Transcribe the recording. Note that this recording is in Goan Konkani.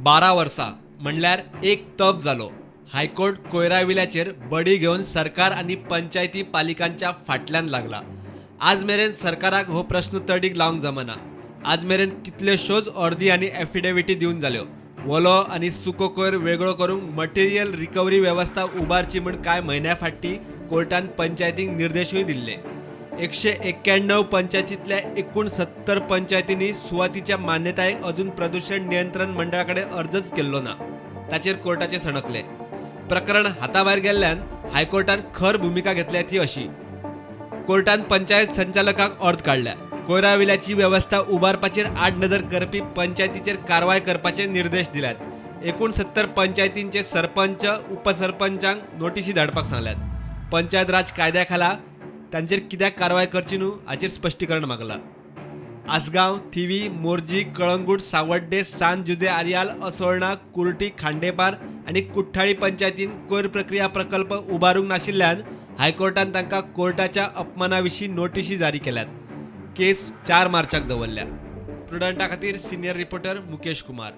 12 वर्सां म्हणल्यार एक तप जालो, हायकोर्ट कोयरा विल्याचेर बडी घेवन सरकार आनी पंचायती पालिकांच्या फाटल्यान लागला. आज मेरेन सरकाराक हो प्रश्न तडीक लावंक जमना. आज मेरेन कितल्योश्योच अर्दी आनी एफिडेविटी दिवन जाल्यो. वलो आनी सुको कोयर वेगळो करूंक मटेरियल रिकवरी वेवस्था उबारची म्हूण कांय म्हयन्या फाटीं कोर्टान पंचायतींक निर्देशूय दिल्ले. 191 पंचायतींतल्या 69 पंचायतींनी सुवातीच्या मान्यतायेक अजून प्रदूषण नियंत्रण मंडळा कडेन अर्जच केल्लो ना. ताचेर कोर्टाचे सणकले. प्रकरण हाताभायर गेल्ल्यान हायकोर्टान खर भुमिका घेतल्या ती अशी: कोर्टान पंचायत संचालकाक ऑर्द काडल्या. कोयरा विल्याची वेवस्था उबारपाचेर आडनदर करपी पंचायतीचेर कारवाय करपाचे निर्देश दिल्यात. 69 पंचायतींचे सरपंच, उपसरपंचांक नोटिशी धाडपाक सांगल्यात. पंचायत राज कायद्या खाला तांचेर कित्याक कारवाय करची न्हू हाचेर स्पश्टीकरण मागलां. आसगांव, थिवी, मोरजी, कळंगूट, सावड्डे, सान जुजे आरियाल, असोळणा, कुर्टी, खांडेपार आनी कुठ्ठाळी पंचायतीन कोयर प्रक्रिया प्रकल्प उबारूंक नाशिल्ल्यान हायकोर्टान तांकां कोर्टाच्या अपमाना विशीं नोटिशी जारी केल्यात. केस 4 मार्चाक दवरल्या. प्रुडंटा खातीर सिनियर रिपोर्टर मुकेश कुमार.